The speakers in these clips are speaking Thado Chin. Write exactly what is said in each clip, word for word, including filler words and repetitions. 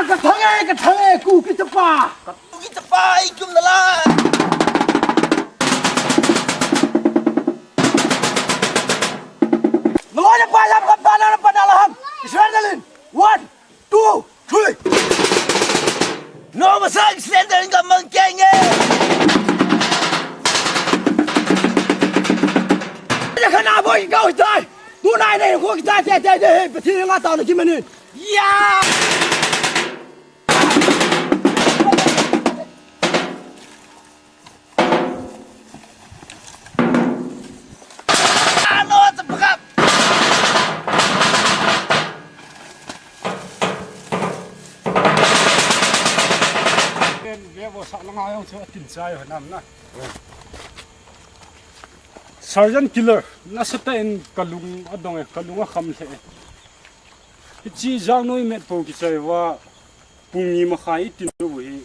Ka thang e, ka thang e, Kuki chapa. Kuki chapa, i kum na la. Naloi na pa lam ka pa na pa na la ham. Israel Dalin. One, two, three. No masang Israel Dalin ka mang kenge. Ya kana boy ka utai. Tu nai nei ko kita te te te he pati nga ta na kimanin. Ya. Sergeant Killer, nasatah in kalung adong e, kalung akham lheh e. Hiche Jangnoi met po kichai uva, pung ni makhai i tin u hi.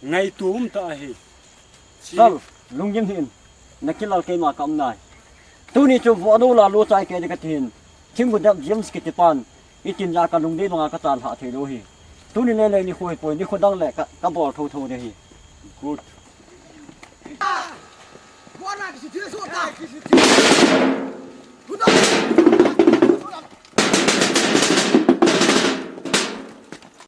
Ngaito um tah ahi. Sir, lunggim hih in. Na kilal keima ka um nai. Tuni chu vo anu la lo chai kei ding ka ti hin. Thinggu dap James kiti pan. I tin la ka lungdei banga ka chan lhah thei lou hi. Tuni le le nikho hi poi, nikho dang le ka, ka bol tho tho ding hi. Good.